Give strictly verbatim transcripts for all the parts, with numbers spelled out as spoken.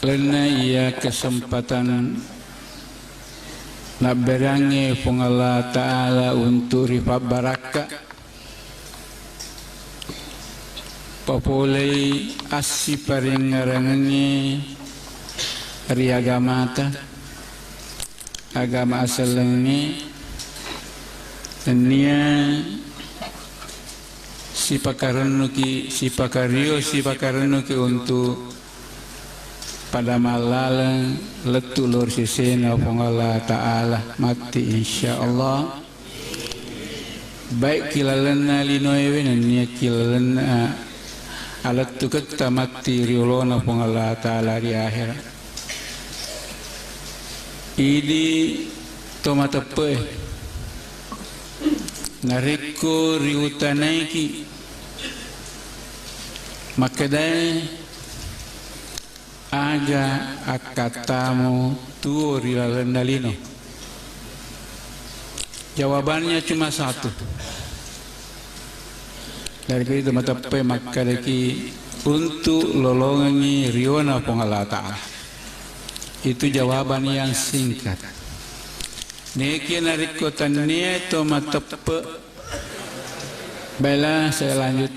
Karena iya kesempatan nabberangnge Puang Allah Ta'ala untuk ripabbarakka, papolei assiparingngerangengnge ri agamata, agama asellengnge, nennia sipakarennuki, sipakario, sipakarennuki untuk pada mallaleng lettu lao ri sesena Puang Allah Ta'ala matti, insya Allah. Baik kilalenna linoewe nennia kilalenna alettuketta matti ri olona Puang Allah Ta'ala ri akhirat. Idi to mateppe'e, narekko riutanaiki makkedae, aga akkattamu tuo ri lalenna lino? Jawabannya cuma satu. Dari itu mateppe makkedaki, untuk lolongengngi riona Puang Allah Ta'ala. Itu jawaban yang singkat. Nekia narekko tennia to mateppe, baiklah, saya lanjut.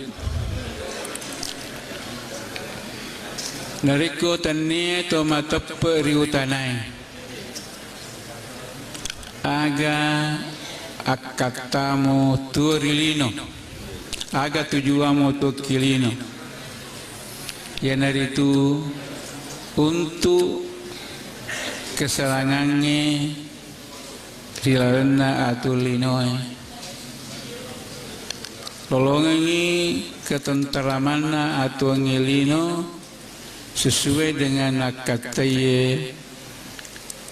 Narekko tennia to mateppe ri utanae, aga akkattamu tuo ri lino? Aga tujuammu tuo ki lino? Iyanaritu untuk keselangangnge ri lalenna atuo linoe. Lolongengngi ketenteramanna atuongnge lino sesuai dengan akkattaiye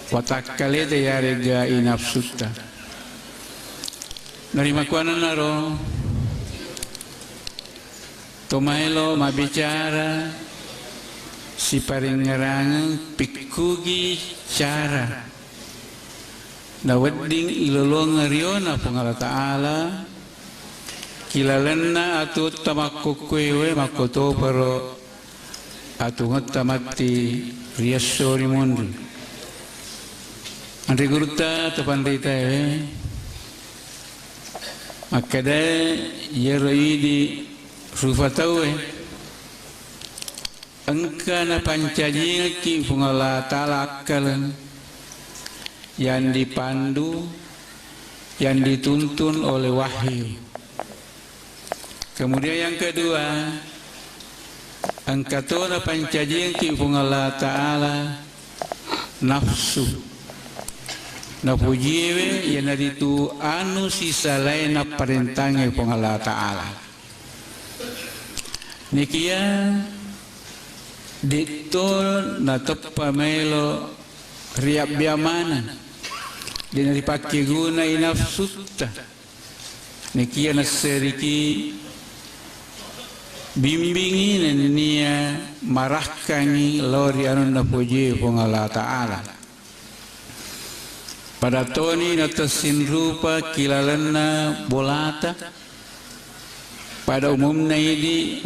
watakkaleta yarega inapsutta. Narimakkuannanaro to maelo mabbicara siparingngerangeng pikkugi cara nawedding ilolongeng riona Puang Allah Ta'ala, kilalenna atuotta makkukkuewe makkotoparo atuongetta matti ri esso ri munri. Anre gurutta to panritaewe makkedae, iyaro idi rufa tauwe engka napancajingekki Puang Allah Ta'ala akkaleng yang dipandu, yang dituntun oleh wahyu. Kemudian yang kedua, engka to napancajingekki Puang Allah Ta'ala nafsu. Napojiewe iyanaritu anu sisalae napparentangnge Puang Allah Ta'ala. Nekia de'to nateppa maelo riabbia maneng, de' naripakkeguna inafsutta. Nekia nasseriki bimbingi nennia marakkangi lao ri anunna pojie Puang Allah Ta'ala. Pada toni natessinrupa kilalenna bolata, pada umumna idi,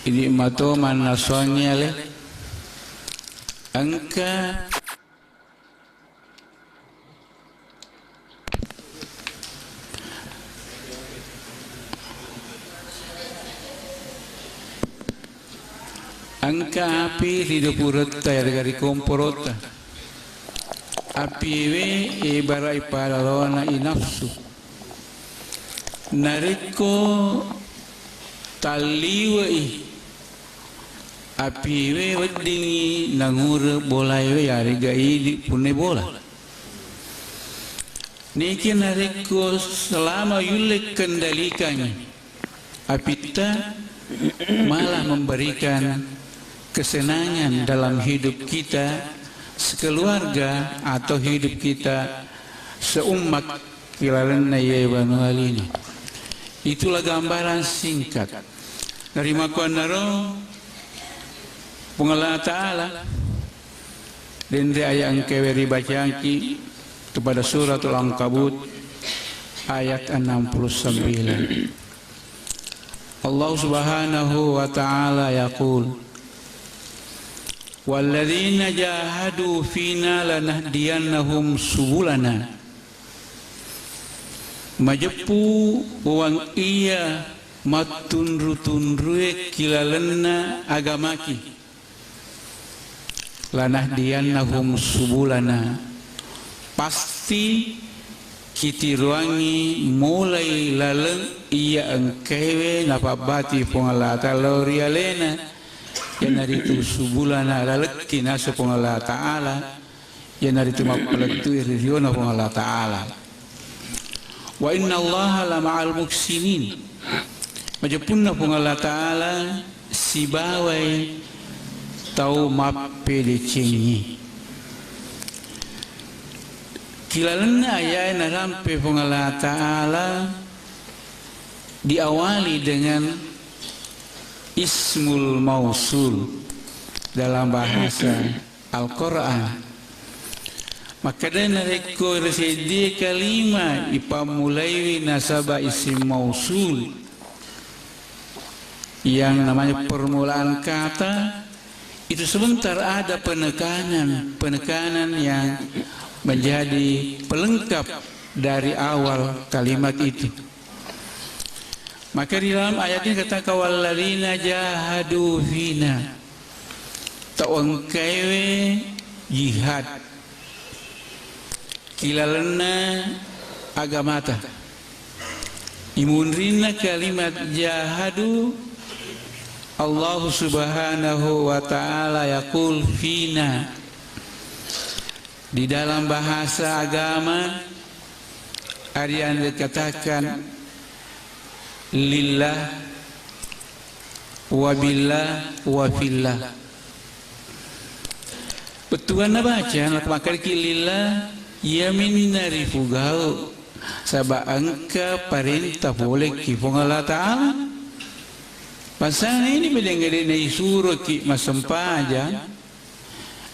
idi mato mannasoangngi ale. Engka Engka api ri dopuretta yarega ri komporotta. Api ewe ebara'i palalona inafsu. Narekko talliwe'i api ewe, weddingngi nangure bola ewe yarega idi punne bola. Niki narekko selama yulle kendalikangngi apitta, malah memberikan kesenangan dalam hidup kita sekeluarga atau hidup kita seummat kilalenna iye banua lino. Itulah gambaran singkat. Narimakkuannaro Puang Allah Ta'ala, denre ayat engkawe ribacangki kepada Suratul Ankabut ayat enam puluh sembilan. Allah Subhanahu wa Ta'ala yaqul, Walladzina jahadu fina lanahdiyannahum subulana. Majeppu wewang iya mattunru-tunrue ki lalenna agamaki. Lanahdiyannahum subulana. Pasti kitiruangngi mulai laleng iya engkaewe napabbati Puang Allah Ta'ala lao ri alena, iyanaritu subulana, lalekki naseng Puang Allah Ta'ala, iyanaritu mappalettu'i ri riona Puang Allah Ta'ala. Wa innallaha lama'al muhsinin. Majeppunna Puang Allah Ta'ala sibawai tau mappedecengngi. Ki lalenna ayae narampe Puang Allah Ta'ala diawali dengan ismul mausul dalam bahasa Al-Quran. Makkeda narekko ri seddie kalima ipammulaiwi nasaba isim mausul, yang namanya permulaan kata, itu sebentar ada penekanan, penekanan yang menjadi pelengkap dari awal kalimat itu. Maka di dalam ayat ini kata, "Walladzina jahadu fina." Tau engkaewe jihad ki lalenna agamata. Imunrinna kalimat jahadu, Allah Subhanahu wa Ta'ala yaqul fina. Di dalam bahasa agama ada yang dikatakan lillah, wa billah, wa fillah. Bettuanna baca, makkedaki lillah, iya minna rifugau, saba engka parenta pole ki Puang Allah Ta'ala. Pasana ini bedeng de naisuroki massempajang,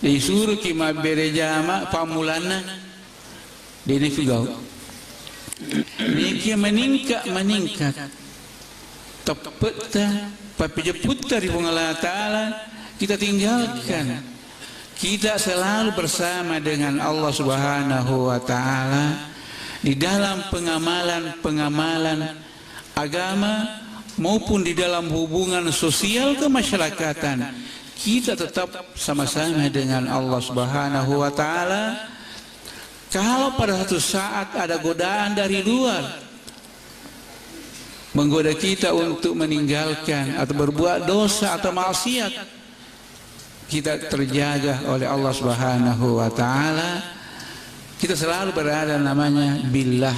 naisuroki mabbere jama, pammulanna de naifugau. Nekia meningkat, meningkat. Teppe'ta, pappejepputta ri Puang Allah Ta'ala, kita tinggalkan. Kita selalu bersama dengan Allah Subhanahu wa Ta'ala di dalam pengamalan-pengamalan agama maupun di dalam hubungan sosial kemasyarakatan. Kita tetap sama-sama dengan Allah Subhanahu wa Ta'ala. Kalau pada satu saat ada godaan dari luar, menggoda kita untuk meninggalkan atau berbuat dosa atau maksiat, kita terjaga oleh Allah Subhanahu wa Ta'ala. Kita selalu berada namanya billah,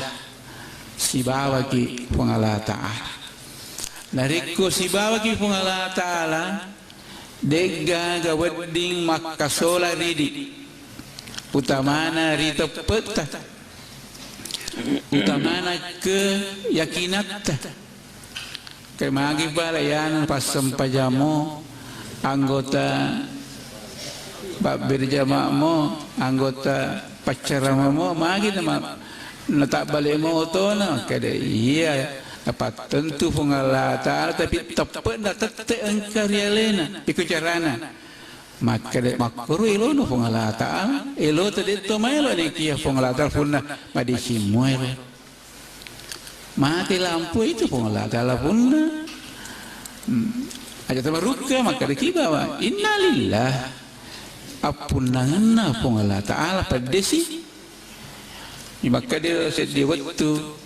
sibawaki Puang Allah Ta'ala. Narekko sibawaki Puang Allah Ta'ala, de'gaga wedding makkasola ridi, utamana ri teppe'ta, utamana keyakinatta. Ke magi pale iyana passempajammo, anggota pabbere jama'mo, anggota paccaramamo, magi nama natabbale motona, kede iya napattentu Puang Allah Ta'ala, tapi teppe'na tette engka ri alena, iko carana. Makkeda, makkoro elona Puang Allah Ta'ala, elota de'to maelo nekia Puang Allah Ta'ala punna madeceng muero. Mate lampu itu Puang Allah Ta'ala punna. Hmm. Aja tamarukka, makkeda kibawa, innalillah. Appunnangenna Puang Allah Ta'ala peddesi. Makkeda seddi wettu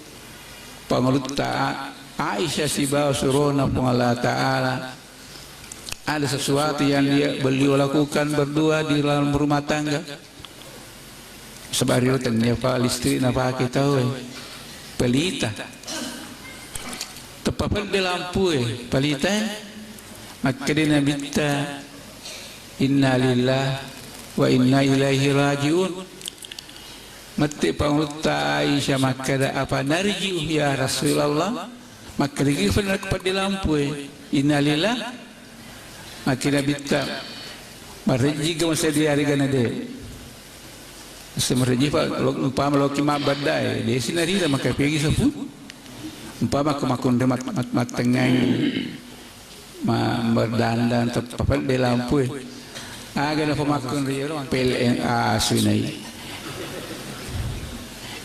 Pangulutta A-, Aisyah sibawa surona Puang Allah Ta'ala. Ada sesuatu yang dia, beliau lakukan berdua di dalam rumah tangga. Sebab rio tennia fa listrik napake tau, eh. Pelita. Teppa pedde lampu, eh. Pelita, eh. Makkeda Nabitta, "Inna lillah wa inna ilaihi raji'un." Mette Pangulutta Aisyah makkeda, "Apa narji'u ya Rasulullah?" Makkedaki fenna pedde lampu, eh, "Innalillah." Makkeda Nabitta, "Marejjiga masedia aregana de." Semerejji fa, lo-, umpama loki mabbadda, eh, desi narita maka pegi sapu. Umpama ko makkunre mat-, mat-, mattengngai. Ma-, berdandan, teppa pedde lampu, eh. Aga na pemakkun riyo P L N A sunai.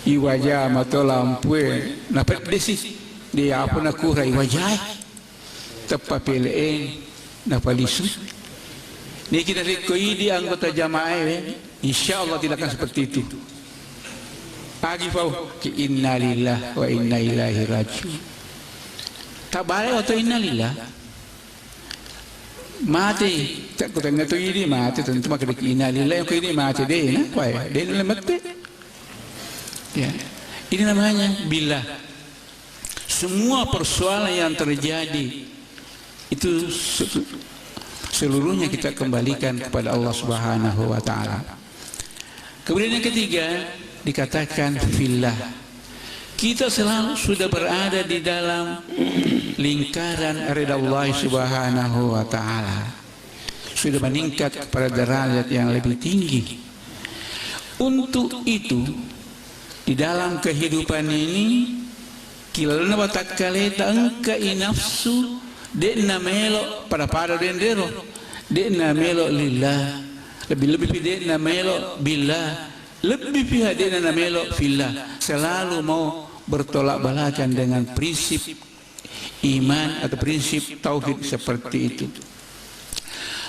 Iwaja mato lampue na peddesi. Dia apa na kura iwajae. Teppa P L N na palisu. Niki narekko idi anggota jamaah, insya Allah tidak akan seperti itu. Agi pau ki innalillah wa inna ilaihi rajiun. Tabale oto innalillah. Mate, tak kutanya tu ini mate, tentu maka deki innalillah, yang ini mate deh, nah, kue, deh, mate. Ya, ini namanya bila. Semua persoalan yang terjadi itu se-, seluruhnya kita kembalikan kepada Allah Subhanahu wa Ta'ala. Kemudian yang ketiga, dikatakan fillah. Kita selalu sudah berada di dalam lingkaran ridha Allah Subhanahu wa Ta'ala. Sudah meningkat kepada derajat yang lebih tinggi. Untuk itu, di dalam kehidupan ini, ki lalenna watakkaleta engka i nafsu, de'na melo pada-pada denrero, de'na melo lillah, lebih-lebih pi de'na melo billah, lebih pi de'na namelo fillah, selalu mau bertolak belakang dengan prinsip iman atau prinsip tauhid seperti itu.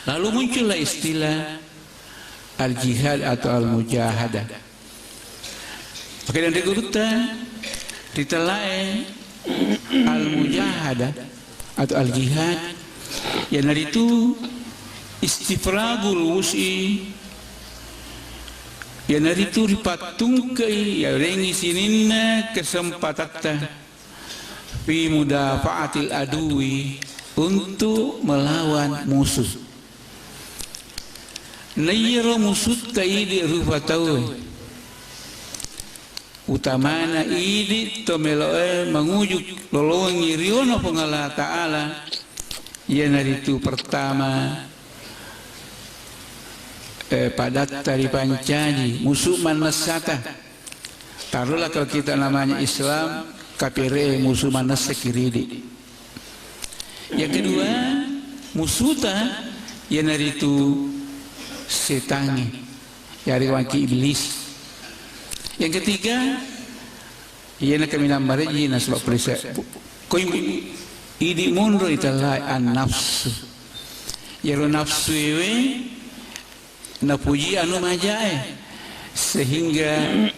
Lalu muncullah istilah al-jihad atau al-mujahadah. Oke, dan gurutta ritella'e al-mujahadah atau al-jihad, iyanaritu istifragul wus'i, iyanaritu ripattungkei, yarengngi sininna kesempatatta fi mudafa'atil aduwi, untuk melawan musuh. Naiyaro musutta idi rupa tauwe, utamana idi to melo'e manguju lolongi riona Puang Allah Ta'ala, iyanaritu pertama, eh, padatta ripancaji, musuh mannessata. Taruhlah kalau kita namanya Islam, kapere musuh manessa kiridi. Yang kedua, musuhta iyanaritu setangi, yari wangki iblis. Yang ketiga, iyana kami nambareji nasaba polisi. Koi idi monro itallai an nafsu. Yaro nafsu ewe napuji anu majae, sehingga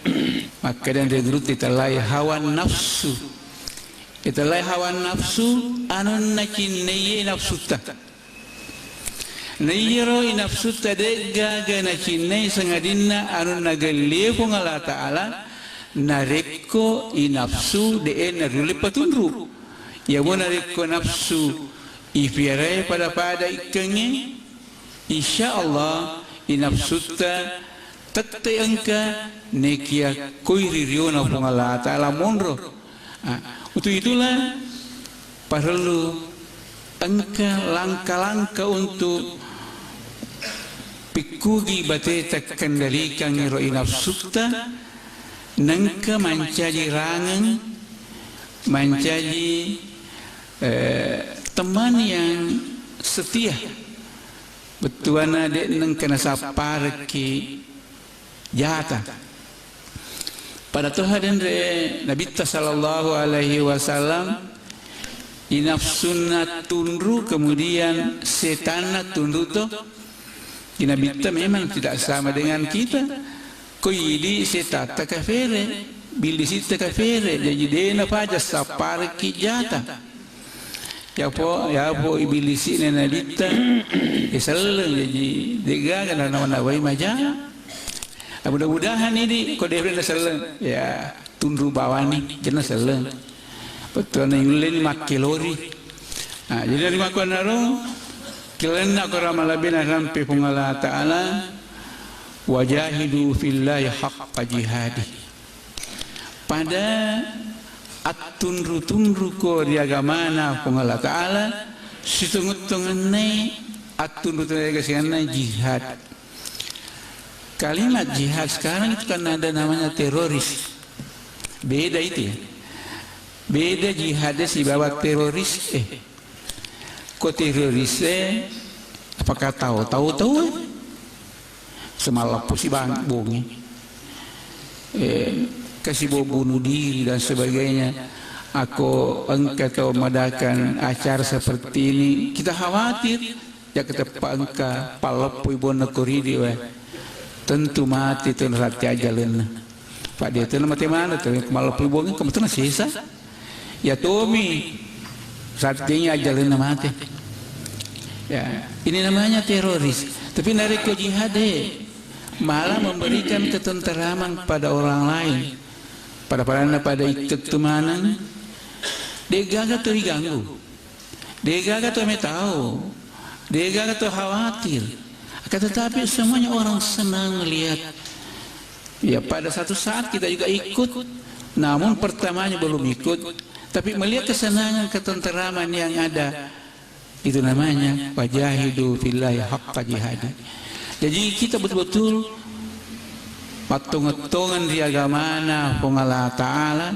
makkeda de guru itellai hawa nafsu. Itellai hawa nafsu, anunna cinnaiye nafsutta. Naiyaro inafsutta de'gaga nacinnai sangadinna anunna gallie Puang Allah Ta'ala, narekko inafsu de'e narulle patunru. Yamo narekko nafsu ipiarai pada-pada ikkengnge, insya Allah, inafsutta tette engka nekia koi ri riona Puang Allah Ta'ala monro. Ah, untuk itulah parellu engka langka-langka untuk pikkugi bateta kendalikan ro inafsutta, nengka mancaji rangeng, mancaji, eh, teman yang setia. Bettuanna de' nengka nasapparekki jata. Pada toha denre Nabitta sallallahu alaihi wasallam, inafsunna tunru, kemudian setanna tunru to. Nabitta memang tidak sama dengan kita. Ko idi setatta kafere, billisitta kafere, jaji dena paja sapparekki jata. Yapo, yapo ibilisi'na Nabitta, ya selleng, jaji degaga na nawa-nawai maja. Mudah-mudahan idi ko defre na selleng, ya tunru bawani, jena selleng. Bettuanna yulleni makkelori. Nah, jadi dari makkuannaro, kelenna ko ramalabena rampe Puang Allah Ta'ala, wajahidu fillahi haqqa jihadi. Pada attunru-tunruko ri agamana Puang Allah Ta'ala, sitonget-tongennai attunru-tunru ri agamana jihad. Kalimat jihad sekarang itu kan ada namanya teroris. Beda itu ya. Beda jihad sibawa teroris. Eh, ko teroris, eh, apakah tahu? Tahu-tahu, eh? Semallappo si bang-, bongi. Eh, kasi bo bunuh diri dan sebagainya. Ako engka tau madakan acara seperti ini, kita khawatir. Jaka teppa engka palleppui bonna koridi we. Tentu mati tu narati ajalenna. Pak dia tu mate mana tu malleppui bongi kamu tu sisa. Ya tomi, saat ini ajalenna mate. Ya, ini namanya teroris. Tapi narekko jihad, eh, malah memberikan ketenteraman pada orang lain. Pada-padanna pada ikut tu maneng, degaga tu diganggu. Degaga tu metau. Degaga tu khawatir. Akan tetapi semuanya orang senang melihat. Ya, pada satu saat kita juga ikut, namun pertamanya belum ikut, tapi melihat kesenangan, ketenteraman yang ada, itu namanya wajahidu fillahi haqqa jihadi. Jadi kita betul-betul mattongeng-tongeng ri agamana Puang Allah Ta'ala,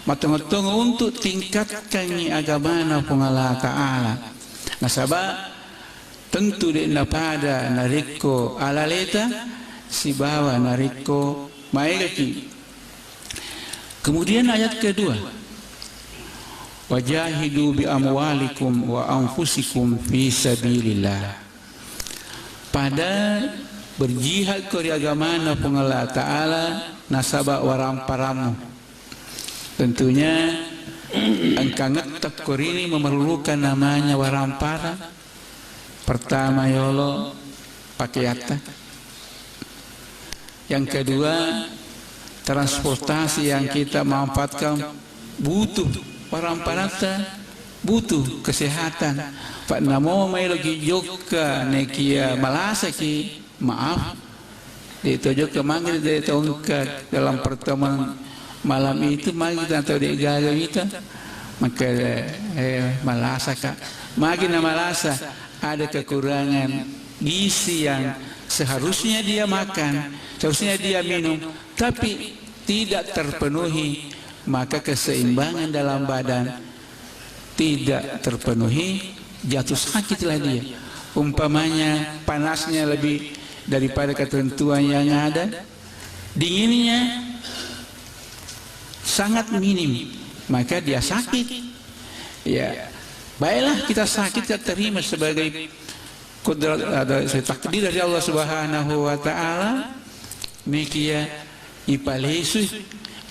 mattongeng-tongeng untuk tingkatkan agamana Puang Allah Ta'ala. Nasaba tentu de'na pada narekko alaleta sibawa narekko maegaki. Kemudian ayat kedua, "Wajahidu bi amwalikum wa anfusikum fi sabilillah." Pada berjihad ko ri agamana Puang Allah Ta'ala nasaba waramparammu. Tentunya engka ngettek ko rini memerlukan namanya warampara. Pertama yolo pakaiatta. Yang kedua, transportasi yang kita manfaatkan butuh, waramparatta butuh kesehatan. Pak namo maelo ki jokka nekia malasaki, maaf, de to jokka magi de to engka dalam pertemuan malam itu magi kita tau de gaga kita. Maka, eh, malasaka. Magi na malasa, ada kekurangan gizi yang seharusnya dia makan, seharusnya dia minum, tapi tidak terpenuhi, maka keseimbangan dalam badan tidak terpenuhi, jatuh sakitlah dia. Umpamanya panasnya lebih daripada ketentuan yang ada, dinginnya sangat minim, maka dia sakit. Ya, baiklah kita sakit, kita terima sebagai kudrat, ada takdir dari Allah Subhanahu wa Ta'ala. Mikia ipalesui,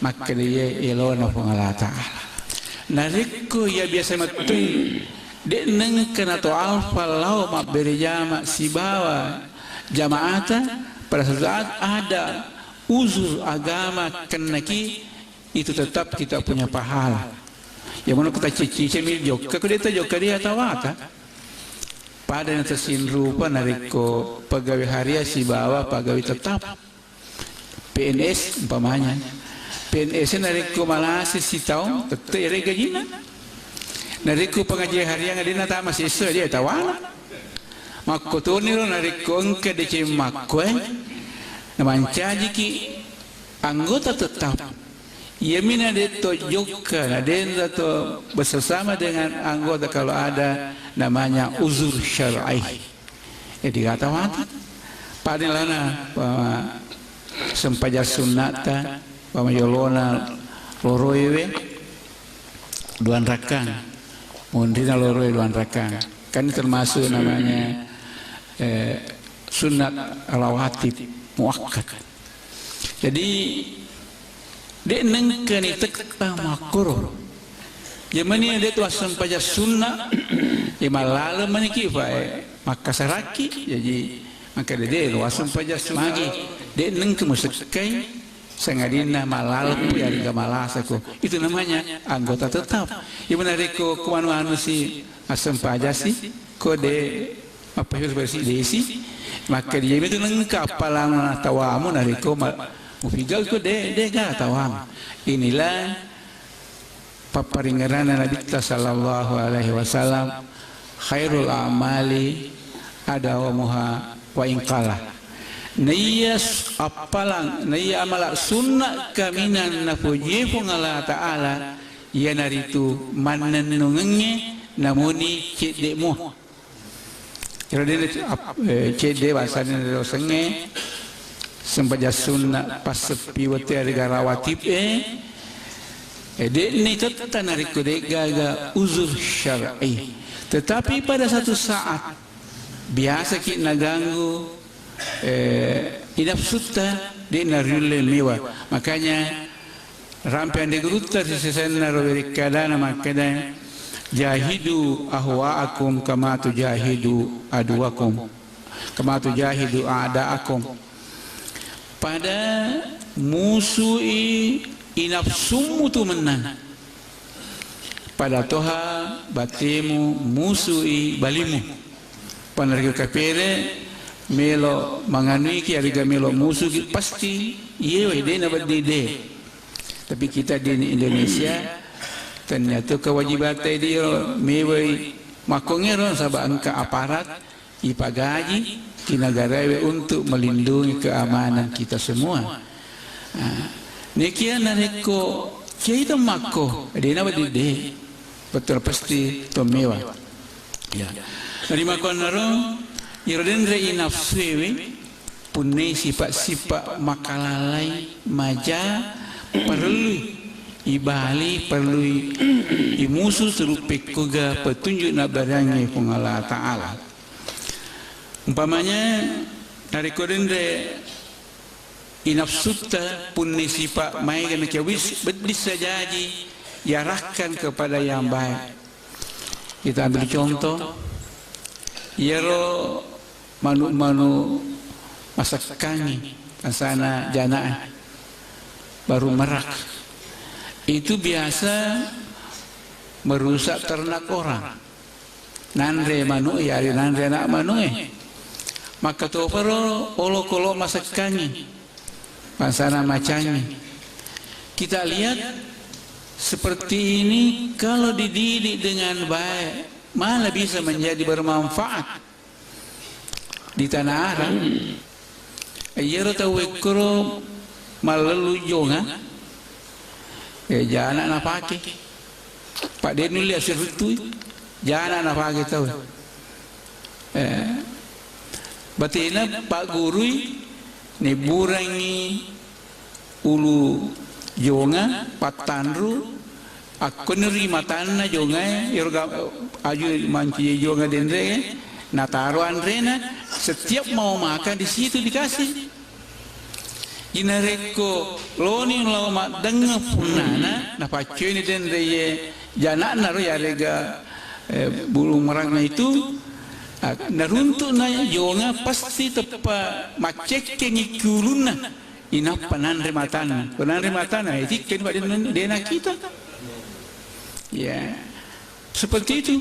makkeda iye elona Puang Allah Ta'ala. Narekko iya biasa mettui, de nengka nato alfa lao mabbere jama sibawa jamaata, pada saat ada uzur agama kennaki, itu tetap kita punya pahala. Ya mana kita cici cemil jokka, ko de ta jokka dia tawata. Pada yang tersinrupa narekko pegawai harian sibawa pegawai tetap. P N S umpamanya. P N S narekko malasi sitaung, tette ere gajina. Narekko pengajian harian adena tama sesa dia tawana. Makkotoniro narekko engka deceng makkoe, namancajiki anggota tetap. Iyami na de to jokka, na de to bersama dengan anggota kalau ada namanya uzur syar'i. Jadi kata mati. Pada lana, pa-, sempajang sunnata, pamayolona loroewe, duan rakkang. Monrina loroe duan rakkang. Kan termasuk namanya, eh, sunnat rawatib muakkad. Jadi, de nengkani tetta makkoro. Jamani de tu assempajang sunna, ya mallaleng maniki, fa, eh, makkasarakki, jadi, maka de, de, assempajang sunna. Magi, de nengka musekkai, sangadinna mallaleng pu, ya riga malasako. Itu namanya anggota tetap. Ya mana reko, kuanu anu si, assempajang si, ko de, Mappahir bersi desi, maka dia itu nengka appalang tawamu narekko ma-, mufigal ko de, de ga tawamu. Inilah papparingeranna Nabitta sallallahu alaihi wasallam, "Khairul a'mali adawamuha wa in qalla." Naiya s-, appalang, naiya amala sunna kaminang napojie Puang Allah Ta'ala, iyanaritu mannennungengnge namuni cedde mua. Ero dena ce-, ap-, eh, cedde bangsana ero sengnge, sempajang sunna, passeppi wettu yarega rawatib e, e, de'ni tetta narekko de'gaga uzur syar'i. Tetapi pada satu saat, biasaki naganggu, eh, inapsutta, de'na riulle mewa. Makanya, rampe ande gurutta ri sisenna ro werekkadana makkeda, "Jahidu ahwa'akum kama tujahidu aduwakum, kama tujahidu a'da'akum." Pada musui inapsummu tu mennang. Pada toha batemu musui balimu. Panarga kapere melo manganuiki, ariga melo musuki, pasti yewe, de na baddi de. Tapi kita di Indonesia, ternyata kewajiban tadi mewai makkongero, saba engka aparat ipagaji ki negarawe untuk melindungi keamanan kita semua. Ah, nekia narekko kiai temmakko, dena badidde, betul pasti tommewa. Ya. Nari makkonnaro, iro denre inafsuewe, punnai sifat-sifat makalalai, maja, perlu ibali, perlu imusu, seru pekkoga petunjuk nabbarangi Puang Allah Ta'ala. Umpamanya, narekko denre inafsutta, punni sipa maega nakiawis, beddissa jaji, diarahkan kepada yang baik. Kita ambil contoh, iyaro manu-manu masekkangi, asana janaah, baru merak. Itu biasa merusak ternak orang. Nanre manu'e, yari nanre anak manu'e. Makkatoparo olokolo masekkangi, bangsana macangi. Kita lihat seperti ini, kalau dididik dengan baik, malah bisa menjadi bermanfaat di tanah Arab. Iyaro tau ekkoro mallellu jonga, eh, jana napake. Pak de nulle asirutui, jana napake tau. Eh, batena paggurui, nebburangi ulu jonga, pattanru, akkoniri matanna jongae, iyaro ga-, aju mancaji jonga denre, nataro anrena, setiap mau makan di situ dikasih. Inarekko loni lao maddengeng punnana, napaccoini denre ye janakna ro yarega, eh, burung merangna itu, ah, naruntu'na jonga pasti teppa maccekkengi ki ulunna. Inappa nanre matanna. Ko nanre matanna, eh, tikkeni, Pak, de-, de nakkita. Ya. Seperti itu.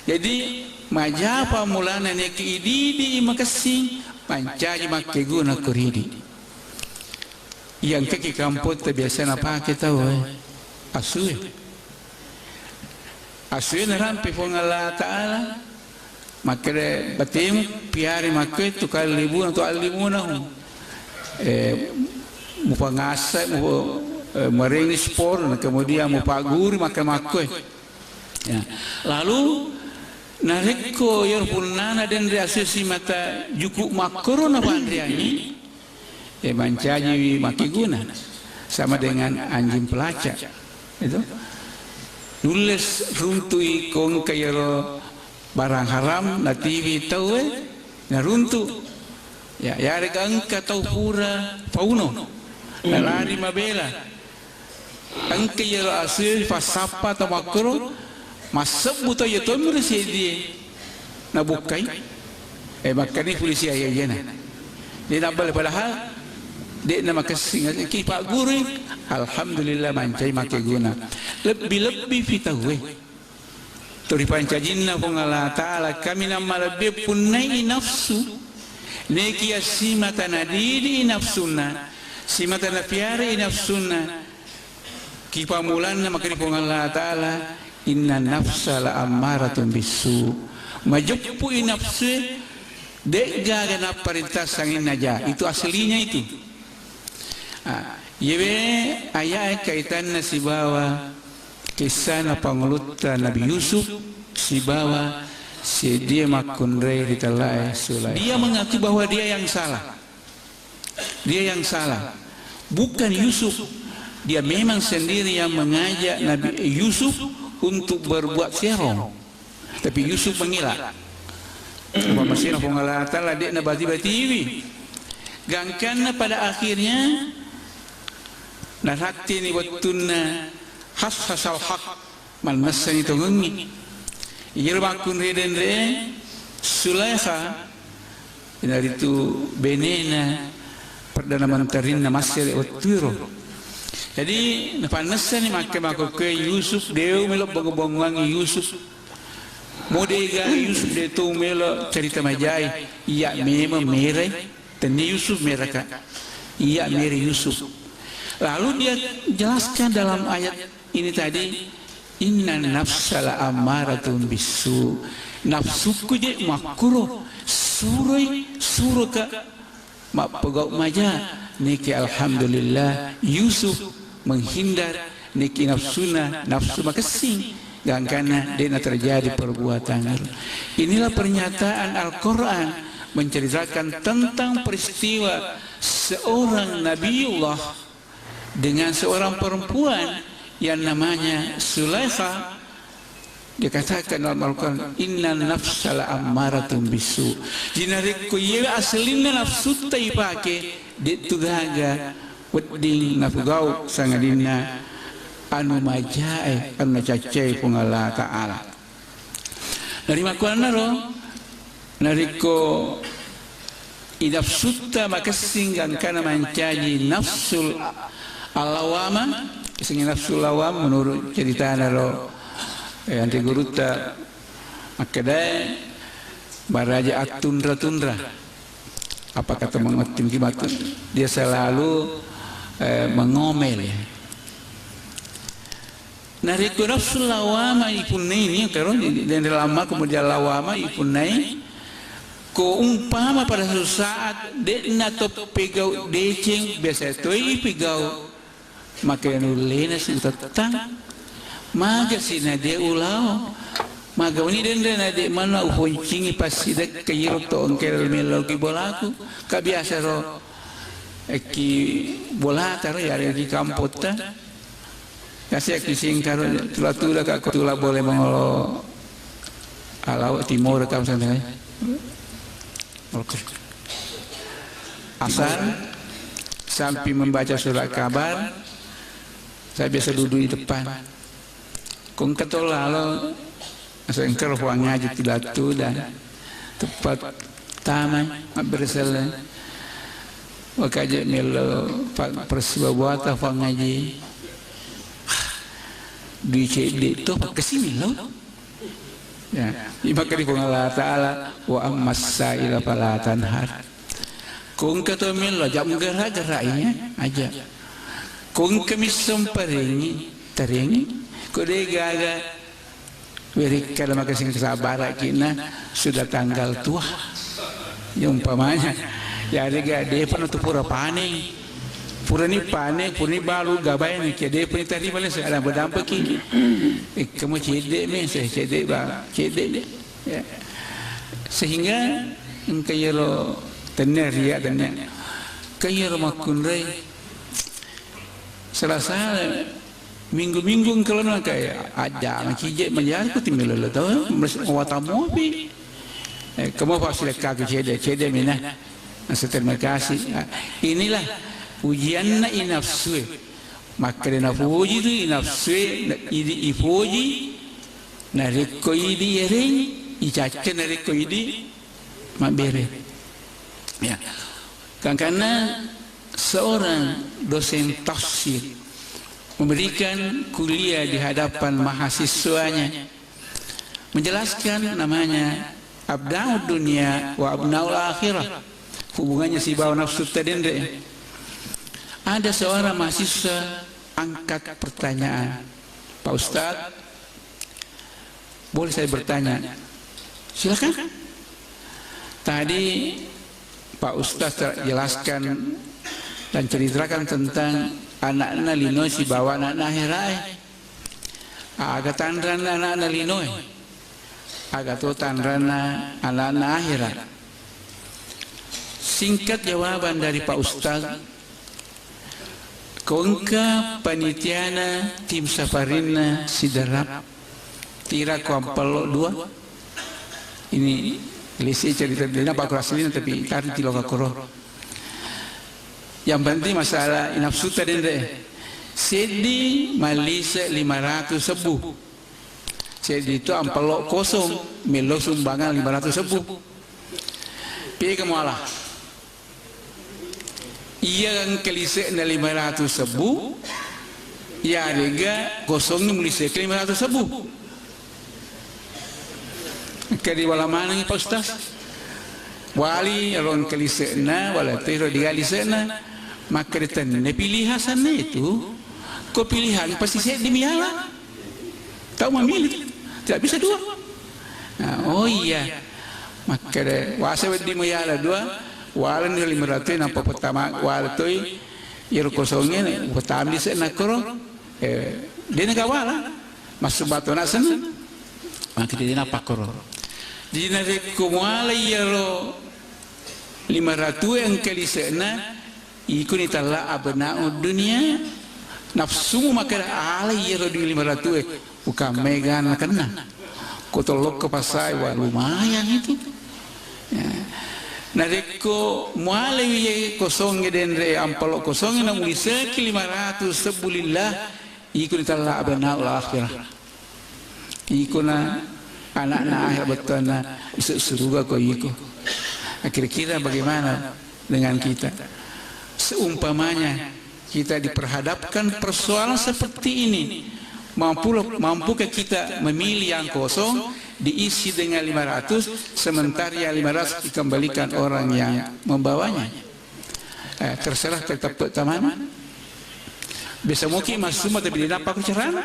Jadi, majapa mulana neki ididi makessing, mancaji makkeguna ko ridi. Iya engkaki kampotta biasa napake tau, eh. Asue. Asue narampe Puang Allah Ta'ala. Makkeda batemu piari makkoe tu kallibuna tu allimunahu. Eh, mupangasa, mu-, eh, marengi spor, na kemudian mupaguri makka makkoe. Ya. Lalu narekko iyaro punnana denre asesi mata juku makkoro na panriangi, eh, mancajiwi makkeguna sama dengan anjing pelacak. Itu. Nulle s-, runtui ko engka iyaro barang haram natiwi tauwe, naruntu. Ya, yarega engka tau pura pauno, nalari mabela. Engka iyaro asue fassappa tau makkoro, massebbu tau iya tomiro seddie nabukkai. Eh, makkani polisi iya iyana. De nabbale, padahal de'na makessing, ki paggurui, alhamdulillah mancai makkeguna. Lebbi-lebbi fi tauwe. Turipancajinna Puang Allah Ta'ala, kaminang malebbi punnai nafsu, nekia simata nadidi nafsunna, simata napiarai nafsunna, kipamulanna makkeda Puang Allah Ta'ala, "Inna nafsa la ammaratun bisu." Majeppu i nafsue, de'gaga napparintah sanginna ja. Itu aslinya itu. Ah, yewe ayat kaitanna sibawa kissana pangulutta Nabi Yusuf sibawa seddie makkunrai ri tellae Sulaiman. Dia mengaku bahwa dia yang salah. Dia yang salah. Bukan Yusuf. Dia memang sendiri yang mengajak Nabi Yusuf untuk berbuat serong. Tapi Yusuf mengelak. Apa masina Puang Allah Ta'ala de'na bati-batiwi. Gangkanna pada akhirnya narattini wettunna has-hasal haq. Mannessani tongengngi. Iyaro makkunrai denre Sulaikha, inaritu benena Perdana Menterinna Mesir wettuero. Jadi, napannessani makke makkokkoe Yusuf, deo melo bongo-bongoangi Yusuf. Modega Yusuf de to melo cerita majai, iya memang merai, tenni Yusuf meraka. Iya mere Yusuf. Lalu dia jelaskan dalam ayat ini tadi, "Inna nafsa la ammaratun bisu." Nafsukku je makkuro, suroi, suroka mappegau maja. Niki alhamdulillah, Yusuf menghindar niki nafsuna, nafsu makessing. Gangkana de'na terjadi perbuatan. Inilah pernyataan Al-Quran menceritakan tentang peristiwa seorang Nabiullah dengan seorang perempuan yang namanya Sulaikha. Dikatakan dalam Al-Quran, "Inna nafsa la ammaratun bisu." Jadi narekko iye aselinna nafsutta ipake, de'tu gaga wedding napugau sangadinna anu majae, anu nacaccai Puang Allah Ta'ala. Narimakkuannaro, narekko inafsutta makessing gangkana mancaji nafsul allawama, isengnge nafsul lawam menurut ceritanaro, eh, anre gurutta makkedae maraja attunra-tunra. Apa kata mengerti mungkin matu, dia selalu, eh, mengomel. Narekko nafsul lawama ipunnai ni, karo di, di, di dalam aku kemudian lawama ipunnai, ko umpama pada suatu saat de'na to pegau deceng, biasa toi pegau, maka nullena si utettang, maga si na de ulao, maga uni denre na de mana uponcingi passidekka iro to engkel melo ki bolaku, ka biasa ro, eki bolata ro, yare ki kampotta. Kasi' ki singkaro tula-tula ka ko tula bole mangolo alawa timoro ka misalnya. Oke. Asar sampai membaca surat kabar, saya biasa duduk di depan. Ko engka to lalo, asal engka ro fuang ngaji tula-tula. Tepat tama mabbereselle. Wakaje melo pa-, persiwa buata fuang ngaji. Dui cedde to pakkasi melo. Ya, imakka di Puang Allah Ta'ala, "Wa ammas saila fala tanhar." Ko engka to melo, aja' menggerak-gerak iya, aja'. Ko engka misseng parengi, tarengi. Ko de' gaga, werekka dalam makasing kesabaran kina sudah tanggal tua. Ya, umpamanya, ya, de' ga, de' pernah tu pura panen. Purani panen, purani balu gabae ni, ke de' pernah tadi malah saya ada berdampingi. Eh, kamu cedde' me, saya cedde' ba, cedde' de'. Ya. Sehingga engka iyaro tennia ria, tennia. Engka iyaro makkunrai. Selasa, minggu-minggu engka lona kaya aja' macije majar ku timmi lolo to, mas-, watamopi. Eh, kamu pasti lekka ku cedde', cedde' mina. Rasa terima kasih. Ah, inilah ujianna inafsue. Makkeda napoji tu inafsue, na-, idi ipoji, narekko idi iyareng, icacca narekko idi mabbere. Ya. Gangkanna seorang dosen tafsir memberikan kuliah di hadapan mahasiswanya. Menjelaskan namanya abna'ud dunia wa abna'ul akhirah. Hubungannya sibawa nafsu tadendre. Ada seorang mahasiswa angkat pertanyaan, "Pak Ustadz, boleh saya bertanya?" "Silakan." Tadi Pak Ustadz ter-, jelaskan dan ceritakan tentang anakna lino sibawa anakna akhirae. Aga tanranna anakna linoe? Aga to tanranna anakna akhira? Singkat jawaban dari Pak Ustaz, ko engka panitiana tim safarinna Sidrap, tira ko ampello dua. Ini lisi cerita dina Pak Rasulina, tapi tadi tilo kakoro. Yang penting masalah inapsuta denre. Seddi malise lima ratus sebbu. Seddi itu ampello kosong, melo sumbangan lima ratus sebbu. Piye kamu ala? Iya engka lise'na lima ratus sebbu, iyarega kosongnge muliseke lima ratus sebbu. Engka diwala manengngi Pak Ustaz. Wali ro engka lise'na, wala tero diga lise'na. Makkeda tenne pilihan sanna itu. Ko pilihan pasti seddi miala. Tau memilih, tidak bisa dua. Nah, oh iya. Makkeda, wasa wedding muyala dua, walani lima ratus, nampa pertama wala toi, iyaro kosongnge, pertama di sana koro, eh, dia nega wala, masuk batu nak sana, maka dia napa koro. Jadi narekko muala iyaro lima ratus engka lise'na, Iko nitella abna'ud dunia, nafsumu makkeda, "Ala iyaro dui lima ratu e, bukan mega nakenna." Ko tolokko pasai, wah, lumayan itu. Ya. Narekko mualewi ye kosongnge denre, ampalo kosongnge namuliseki lima ratu sebbu lillah, Iko nitella abna'ul akhirah. Iko na anakna akhirat bettuanna isu suruga ko iko. Nah, kira-kira bagaimana dengan kita? Seumpamanya kita diperhadapkan persoalan seperti ini, mampu, mampukah kita memilih yang kosong diisi dengan lima ratus, sementara yang lima ratus dikembalikan orang yang membawanya? Eh, terserah ke teppe' tamana. Bisa mungkin masuk tapi dia dapat carana.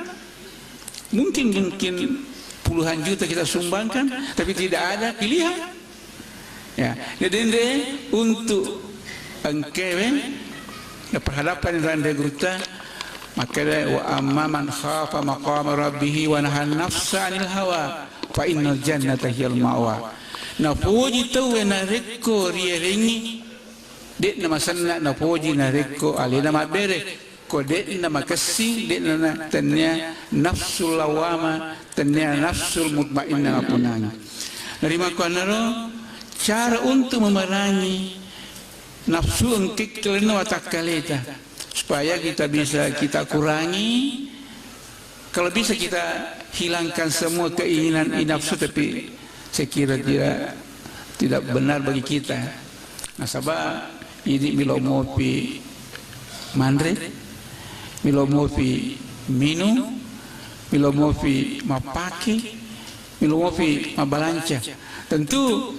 Mungkin, mungkin puluhan juta kita sumbangkan, tapi tidak ada pilihan. Ya, jadi ende untuk engkewe, ya, perhadapan dengan gurutta, makkeda, "Wa amma man khafa maqama rabbih wa nahan nafsa 'anil hawa, fa innal jannata hiyal ma'wa." Napoji tauwe narekko rierengngi De'na masenna napoji narekko alena mabbere, ko de'na makessing, de'na na-, tennia nafsul lawama, tennia nafsul mutmainnah mapunangi. Narimakkuannaro cara untuk memerangi nafsu engkekkelenna watakkaleta, supaya kita bisa kita kurangi. Kalau bisa kita hilangkan semua keinginan nafsu, tapi saya kira tidak, tidak benar bagi kita. Nasaba idi milo mopi manre, milo mopi minung, milo mopi mappake, milo mopi mabbalanca. Tentu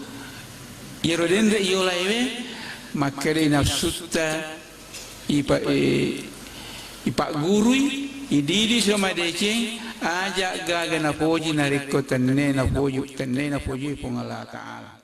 iyaro denre iyolaiwe makkeda nafsutta ipa-, e, ipaggurui, ididi sio madeceng, aja gaga napoji narekko tenne napoji, tenne napoji Puang Allah Ta'ala.